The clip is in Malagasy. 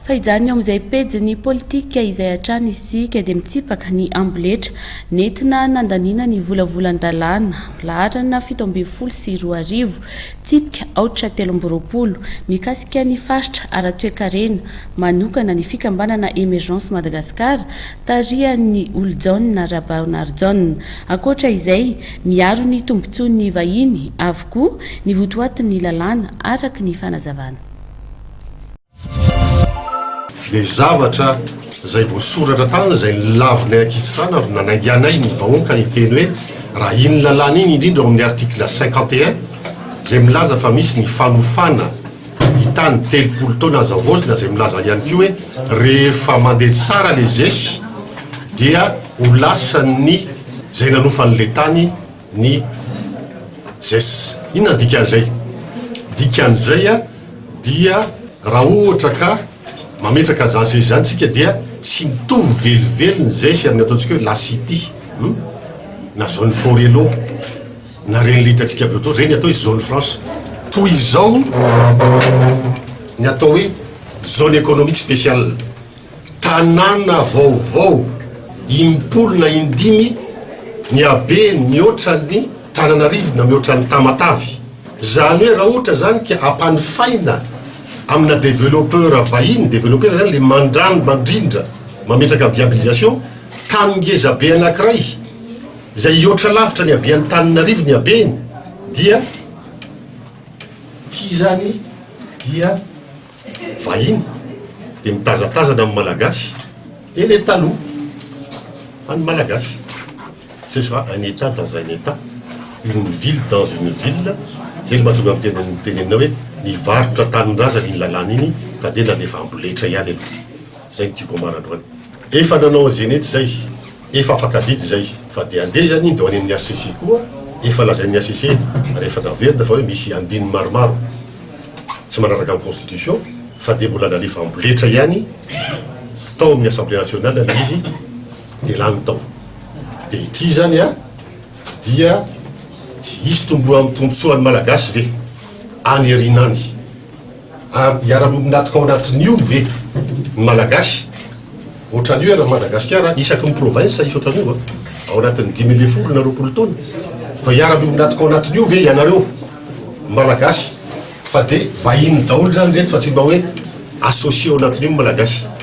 Fa hijanona eo amin'izay pejin'ny politika izay hatrany isika dia mitsipaka ny amboletra nentina nandaniana ny volavolan-dalàna laharana 2017 tsipika aotra 23 mikasika ny faritra ara-toekarena manokana ny fikambanana Emergence Madagascar tarihan'ny Holijaona Rabaonarijaona. Ankoatra izay, miaro ny tombontsoan'ny vahiny avokoa ny votoatin'ny lalàna araka ny fanazavana. Ilay zavatra izay voasoratra tany izay nolavinay ankitsirano ary nanainganay ny vahoaka hiteny hoe raha iny lalàna iny indrindra ao amin'ny article 51 izay milaza fa misy ny fanofana ny tany 30 taona azo havaozina izay milaza ihany koa hoe rehefa mandeha tsara ilay zesy dia ho lasan'ny izay nanofa an'ilay tany ny zes. Inona ny dikan'izay? Dikan'izay dia raha ohatra ka mametraka an'izany zes izany tsika dia tsy mitovy velively ny zes amin'ny ataontsika hoe la city na zone Forello na ireny le hitantsika amin'izao fotoana ireny atao hoe zone franche. Toy izao ny atao hoe zone économique spéciale. Tanàna vaovao impolo na indimy ny habeny mihoatra ny Tananarivo na mihoatra ny Tamatave. Izany hoe raha ohatra izany ka ampanofaina amina developpeur vahiny, developpeur izany le mandrano mandrindra mametraka viabilisation, tany ngeza be anankiray izay hihoatra lavitra ny habean'i Tananarivo ny habeny dia ity izany dia Vahiny dia mitazatazana amin'ny Malagasy dia le taloha an'ny Malagasy ce sera un Etat dans un Etat, une ville dans une ville, zay le mahatonga miteny mitenenina hoe nivarotra tanindrazana iny lalàna iny fa dia nalefa amboletra ihany aloha, zay no tiako ambara androany. Efa nanao an'zenety zay, efa afaka adidy zay fa dia andeha zany iny dia ho any amin'ny HCC koa, efa lazain'ny HCC ary efa naverina fa hoe misy andininy maromaro. tsy manaraka ny constitution fa dia mbola nalefa amboletra ihany tao amin'ny assemblée nationale ilay izy dia lany tao. Dia ity izany a dia tsy hisy tomboa amin'ny tombontsoan'ny Malagasy ve any aoriana any? Ary hiara-miombon'antoka ao anatin'io ve ny Malagasy? Ohatran'io eran'i Madagasikara, isaky ny province hisy ohatran'io a, ao anatin'ny 15 na 20 taona. Fa hiara-miombon'antoka ao anatin'io ve ianareo Malagasy? Fa dia vahiny daholo izany ireto fa tsy mba hoe associé ao anatin'io ny Malagasy.